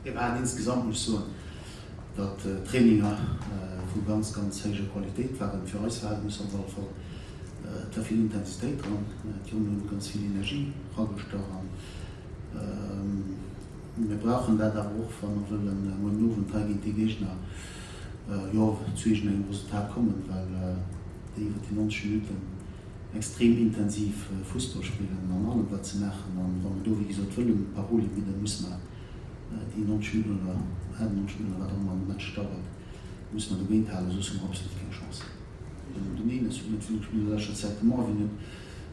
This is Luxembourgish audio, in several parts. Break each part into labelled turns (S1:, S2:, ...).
S1: Mir waren insgesamt, muss ech soen, datt d'Traininger vu ganz, ganz héijer Qualitéit waren, fir eis Verhältnisser op alle Fall. Et war vill Intensitéit dran, d'Jongen hunn ganz vill Energie ragestach an mir brauchen dat awer och, wa mer wëllen muer den Owend hei géint dee Géigner, jo, zu iergendengem Resultat kommen, well déi iwwer déi 90 Minutten extrem intensiv Fussball spillen an allem wat se maachen. An wa mer do, wéi gesot, wëllen Paroli bidden, musse mer déi 90 Minutten oder 98 Minutten oder wat och ëmmer de Match dauert, musse mer dogéint halen, soss hu mer absolut keng Chance. Den Enes huet net vill gespillt a leschter Zäit, de Marvin huet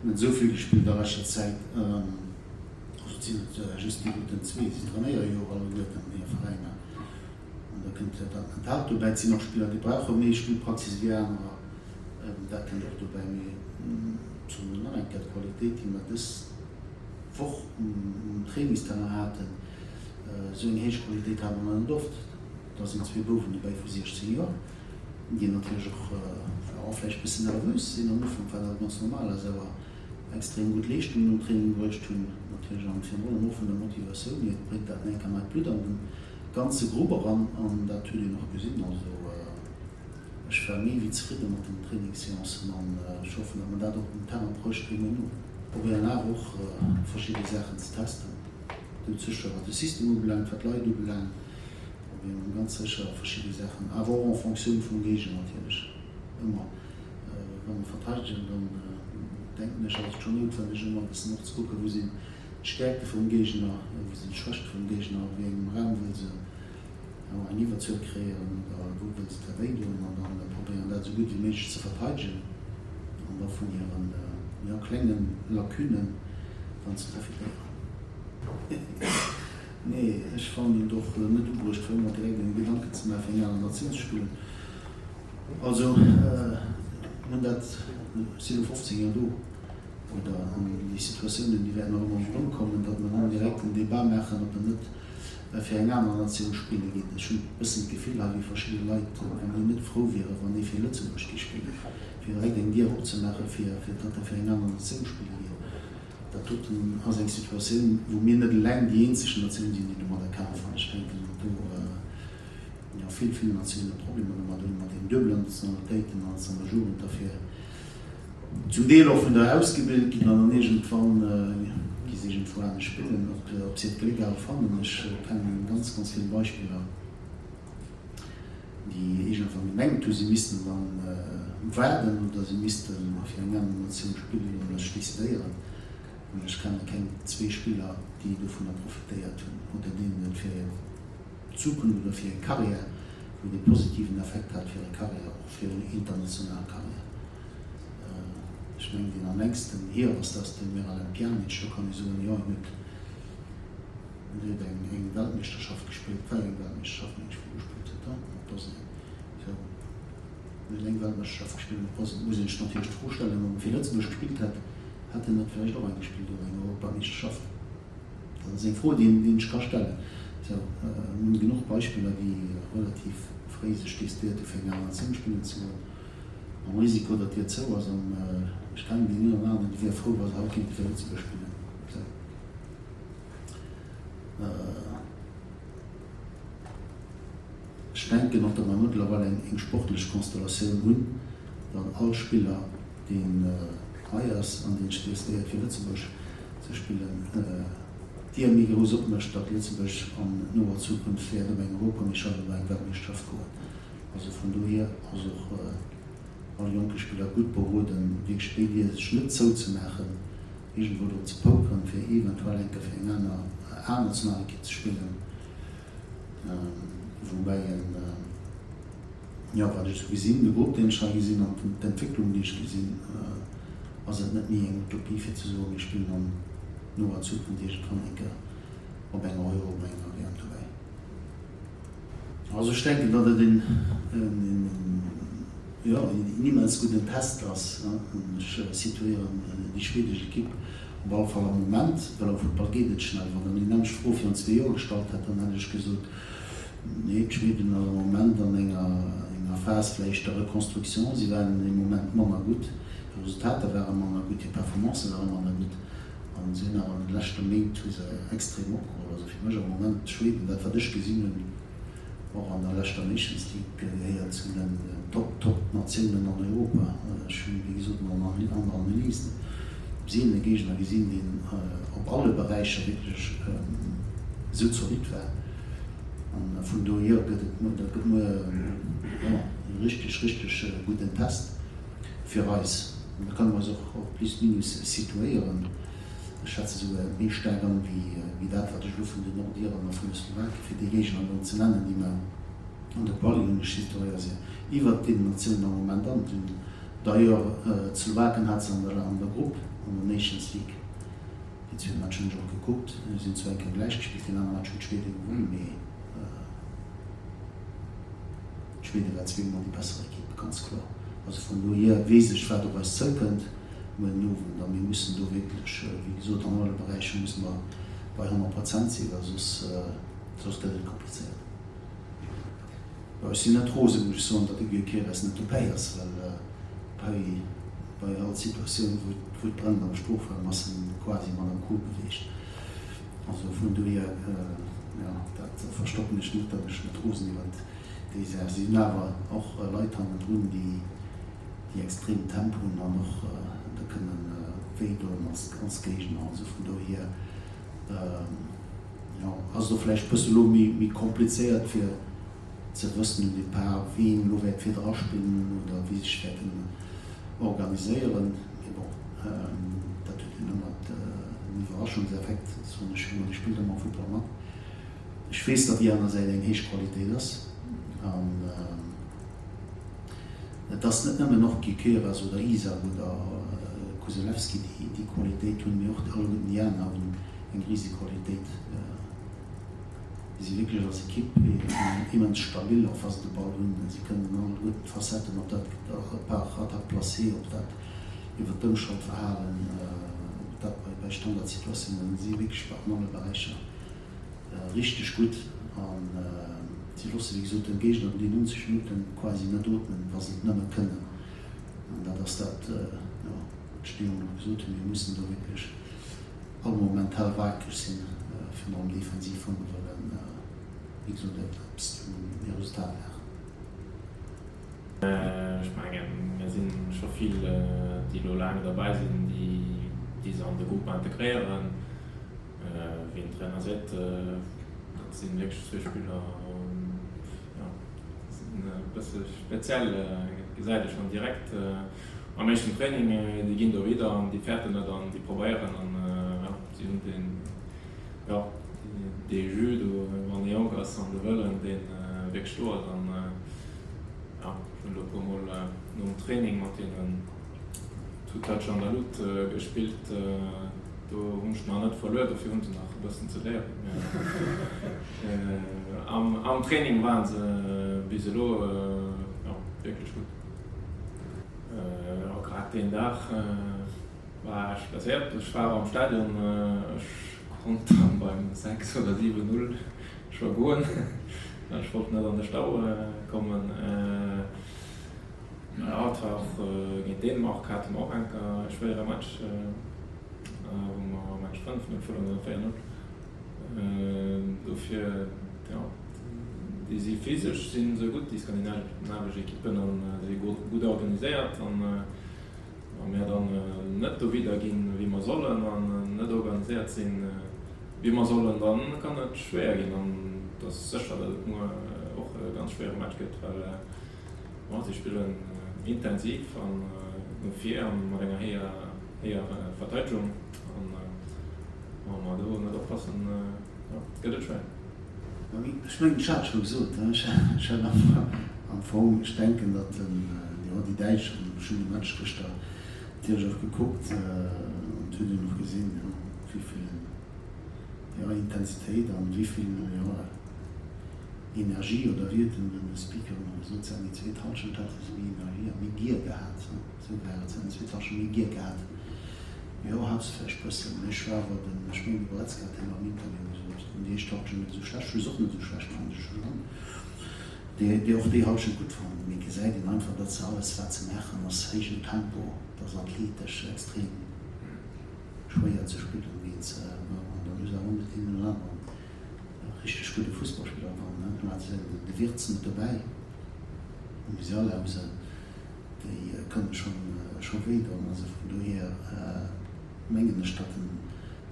S1: net esou vill gespillt a leschter Zäit. Also et sinn net just déi doten zwee, si trainéiere jo och alleguerten an hire Veräiner. An da kënnt dat Mentaalt dobäi. Et sinn och Spiller, déi brauche méi Spillpraxis wéi anerer. Dat kënnt och dobäi. Mee soen nach eng Kéier, d'Qualitéit, déi mer dës Woch um Trainingsterrain haten, esou eng héich Qualitéit hate mer net oft. Da sinn zwee Bouwen dobäi vu 16 Joer, déi natierlech och vläicht e bëssen nervös sinn am Ufank, wat awer ganz normal ass, awer extrem gutt Leeschtungen um Training bruecht hunn, natierlech an virun allem och vun der Motivatioun hier bréngt dat nach eng Kéier neit Blutt an de ganze Grupp eran an dat huet een och gesinn. Also ech war méi wéi zefridde mat den Trainingsseancen an ech hoffen, datt mer dat och um Terrain bruecht kréien herno. Probéieren awer och verschidde Saachen ze testen, doudsécher wat de System ubelaangt, wat d'Leit ubelaangt. Probéiere mer ganz sécher verschidde Saachen, awer och en Fonctioun vum Géigner natierlech ëmmer. Wa mer verteidegen, dann denken ech, ass et schonn noutwenneg ëmmer e bëssen och ze kucken, wou sinn d'Stäerkte vum Géigner, wou sinn d'Schwächte vum Géigner, a wéi engem Raum wëll se eng Iwwerzuel kréien oder wou wëll se der wéidoen an dann probéieren dat esou gutt wéi méiglech ze verteidegen an da vun hiren, jo, klenge Lacunen dann ze profitéieren. Nee, ech fannen et och net ubruecht fir ëmmer direkt eng Gedanken ze maachen fir eng aner Natioun ze spillen. Also mir hunn dat, ech si lo 15 Joer do, oder an déi Situatiounen déi wäerten och ëmmer erëmkommen, datt mer dann direkt en Débat maachen, ob en net fir eng aner Natioun spille geet. Ech hunn e bëssen d'Gefill hei wéi verschidde Leit, wann déi net frou wieren, wann ee fir Lëtzebuerg géif spillen, fir direkt eng Dier opzemaache fir datt e fir eng aner Natioun spille geet. Dat doten ass eng Situatioun, wou mir net eleng déi eenzeg Natioun sinn, déi domadder kämpfen. Ech denken, datt do jo vill, vill Natioune Problemer domat hunn, mat deenen duebelen Nationalitéiten an dass an der Jugend derfir zum Deel och vun der ausgebilt ginn an dann iergendwann gi se iergendwou anescht spillen, ob si et Gléck awer fannen. Ech kennen ganz, ganz vill Beispiller. déi iergendwann gemengt hu si missten dann waarden oder si misste fir eng aner Natioun spillen oder sech decidéieren. Mä ech kenne keng zwee Spiller, déi dovunner profitéiert hunn oder deenen et fir hir Zukunft oder fir hir Karriär, wou et ee positiven Effekt hat fir hir Karriär, och fir hir international Karriär. Ech mengen, deen am längsten hier ass, dat ass de Miralem Pjanic. Do kann ee soen, jo, hien huet En huet eng eng Weltmeeschterschaft gespillt, war eng Weltmeeschterschaft meng ech wou e gespillt huet da mat Bosnien. Sou, en huet eng Weltmeeschterschaft gespillt mat Bosnien. Muss een sech natierlech d'Fro stellen, wann en fir Lëtzebuerg gespillt hätt, hätt en net vläicht och eng gespillt oder eng Europameeschterschaft? Dat ass eng Fro déi een déi een sech ka stellen. Sou, mir hunn genuch Beispiller déi relativ fréi sech decidéiert hu fir eng aner Natioun spillen ze goen, mam Risiko datt d'Dier zou ass. An ech kennen deen een oder aneren dee wier frou wa se haut kéinte fir Lëtzebuerg spillen. Sou. Ech denken och, datt mer mëttlerweil eng sportlech Konstellatioun hunn, datt all Spiller, deen hei ass an deen sech decidéiert fir Lëtzebuerg ze spillen, d'Dier méi grouss opmécht, datt Lëtzebuerg an noer Zukunft wäert op eng Europameeschterschaft oder eng Weltmeeschterschaft goen. Also vun dohier ass och all jonke Spiller gutt beroden, wierklech déi Dier sech net zouzemaachen, iergendwou drop ze pokeren, fir eventuell eng Kéier fir eng aner A-Nationalekipp ze spillen, woubäi en, jo, wat ech esou gesinn, de Grupp, deen ech hei gesinn an d'Entwécklung, déi ech gesinn, ass et net méi eng Utopie, fir ze soen, mir spillen an noer Zukunft iergendwann eng Kéier op enger Euro, op enger WM dobäi. Also ech denken, datt et een, jo, een immens gudden Test ass. Ech situéieren déi schwedesch Ekipp op alle Fall am Moment, well am Futtball geet et schnell. Wann Der mir déi nämmlecht Fro virun zwee Joer gestallt hätt, dann hätt ech gesot, nee, d'Schweden ass am Moment an enger Phas vläicht der Reconstruction. Si waren ee Moment manner gutt, hir Resultater ware manner gutt, hir Performancë ware manner gutt. An si hunn awer an de leschte Méint hu se extrem opgeholl. Also fir mech am Moment Schweden, dat wat ech gesinn hunn, och an der leschter Nations League, gehéiert zu den Top, Top Natiounen an Europa. Ech hunn, wéi gesot, an der Analys seelen e Géigner gesinn, deen op alle Beräicher wierklech esou zolidd war. An vun dohier gëtt et muer, dat gëtt muer, jo, e richteg, richteg gudden Test fir eis. An da kënne mer eis och plus minus situéieren. Ech schätze souguer méi staark an, wéi dat, wat ech elo vun den Nordiren a vun de Slowake, fir déi Géigner elo ze nennen, déi mer an der Quali hunn. Ech situéiere se iwwert deenen Natiounen am Moment an. D'ailleurs, d'Slowaken hate se an der Grupp an der Nations League. Déi zwee Match hunn ech och gekuckt. Si hunn zwar eng Kéier gläich gespillt, deen anere Match hunn d'Schwede gewonn, mee d'Schwede war zweemol déi besser Ekipp, ganz kloer. Also vun dohier weess ech, wat op eis zoukënnt muer den Owend a mir mussen do wierklech, wéi gesot, an alle Beräicher musse mer bei 100 Prozent sinn, well soss soss gëtt et komplizéiert. Jo, ech sinn net rosen, muss ech soen, datt de Gyökeres net dobäi ass, well bei bei all Situatioun, wou wou et brennt am Strofraum, ass en quasi mat am Coup beweegt. Also vun dohier, jo, dat verstoppen ech net, datt ech net rosen iwwert déi Saach. Si hunn awer och Leit hannendrun, déi déi extrem Tempo hunn an och da kënnen wéi doen als als Géigner. Also vun dohier, jo, ass et och vläicht e bësse lo méi méi komplizéiert fir ze wëssen um Depart, wien elo wäert virdra spillen oder wéi sech wäerten organiséieren. Mee bon, dat huet een ëmmer den Iwwerraschungseffekt, soen ech ëmmer, dee spillt ëmmer am Futtball mat. Ech weess, datt déi aner Säit eng héich Qualitéit ass an et ass net nëmmen och Gyökeres oder Isak oder Kuselewski, déi déi Qualitéit hunn, mee och alleguerten déi aner hunn eng riseg Qualitéit. Si si wierklech als Ekipp immens stabil, och wa se de Ball hunn. Si kënnen alleguerten d'Facetten, ob dat par Attaque placée, ob dat iwwer d'Ëmschaltverhalen, ob dat bei Standardsituatiounen, si si wierklech an alle Beräicher richteg gutt. A si loosse wéi gesot dem Géigner déi 90 Minutten quasi net ootmen, wa se et nëmme kënnen. An dat ass dat, jo, wat ech deemools och gesot hunn, Mir mussen do wierklech all Moment mental wakereg sinn, virun allem defensiv, wa mer wëllen, wéi gesot, eppes vum Resultat maachen.
S2: Ech mengen, mir si scho vill, déi elo laang derbäi sinn, déi se an de Grupp integréieren. Wéi den Trainer seet, dat si wierklech zwee Spiller, jo, déi sinn e bësse speziell, gesäit ee schonn direkt. Am éischten Training, déi ginn do wieder an déi fäerten net an déi probéieren an jo, si hunn deen, jo, dee Jus do, wann ee jonk ass an de Wëllen, dee wierklech do ass an jo, ech hunn elo e puer Mol nom Training mat hinnen Two Touch an der Luut gespillt, do hunn ech nach net verluer, dofir hunn se nach e bëssen ze léieren, mä am Training waren se bis elo, jo, wierklech gutt. Jo, grad deen Dag war ech blesséiert. Ech war am Stadion, ech konnt dann beim 6 oder 7, 0 scho goen, well ech wollt net an de Stau kommen. Jo, et war och géint Dänemark, hate mer och enker e schwéiere Match, wou mer meng ech 5, 0 verluer hunn oder 4, 0. Dofir, jo, déi si physesch si se gutt, déi skandinavesch Ekippen, a si gutt organiséiert. An wa mir dann net dowidder ginn, wéi mer sollen, an net organiséiert sinn, wéi mer sollen, da kann et schwéier ginn. An et ass sécher, datt et muer och e ganz schwéiere Match gëtt, well jo, si spillen intensiv an no vir a mat enger héijer Verteidegung. Wa mer do net oppassen, jo, gëtt et schwéier.
S1: Ech mengen, ech hat et scho gesot, ech hat am Fong, ech denken, datt jo déi Däitsch, an ech hunn de Match gëschter natierlech och gekuckt, an et huet een och gesinn, jo, wéi vill, jo, Intensitéit an wéi vill, jo, Energie, oder wéi huet den Speaker ëmmer gesot, se haten déi zweet Hallschent hate se méi Energie a méi Gier gehat. Sou war et, se haten zweet Hallschent méi Gier gehat. Jo, hat se vläicht bëssen, mee ech war awer den, ech mengen de Goretzka hat him am Interview gesot, déi éischt Halschent net esou schlecht, ech hu se och net esou schlecht fonnt, ech hu schonn déi, déi och déi Halschent gutt fonnt, mee et gesäit een einfach, datt se alles wat se maachen ass héijen Tempo, dat ass athletesch extrem. schwéier ze spillen géint se. An dann hu se awer net deen oder aneren richteg gudde Fussballspiller dran. Do hat se de Wirtz net dobäi, de Musiala hu se, déi kënne scho wéi doen. Also vun dohier mengen ech, datt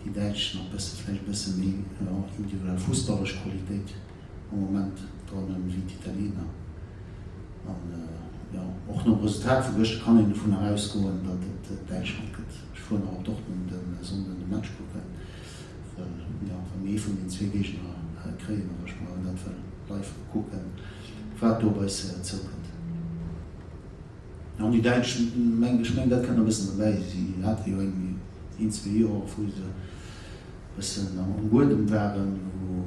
S1: déi Däitsch nach bësse vläicht e bësse méi individuell fussballeresch Qualitéit am Moment dran hunn wéi d'Italiener. An jo, och nom Resultat vu gëschter kann een dovunner ausgoen, datt et Däitschland gëtt. Ech fueren nach op Dortmund e Sonnden de Match kucken, well jo, wa mir ee vun den zwee Géigner kréien, da wëll ech mer dat wëll live ukucken, wat do op eis zoukënnt. An déi Däitsch, meng ech mengen dat kënnt e bëssen derbäi, si hate jo eng een, zwee Joer, wou se e bëssen am Buedem waren, wou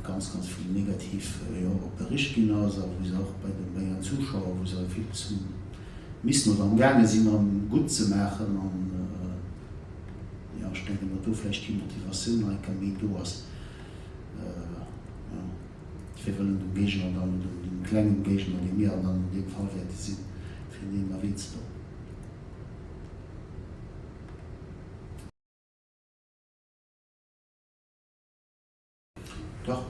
S1: ganz, ganz vill negativ, jo, bericht ginn ass a wou se och bei de, bei hiren Zuschauer, wou se vill zu missen oder amgaange sinn erëm gutt ze maachen. An, jo, ech denken, datt do vläicht déi Motivatioun nach eng Kéier méi do ass, jo. Fir wëllen dem Géigner dann, dem klengen Géigner, dee mir dann an deem Fall wäerte sinn, fir deem da wéi ze doen. Dach.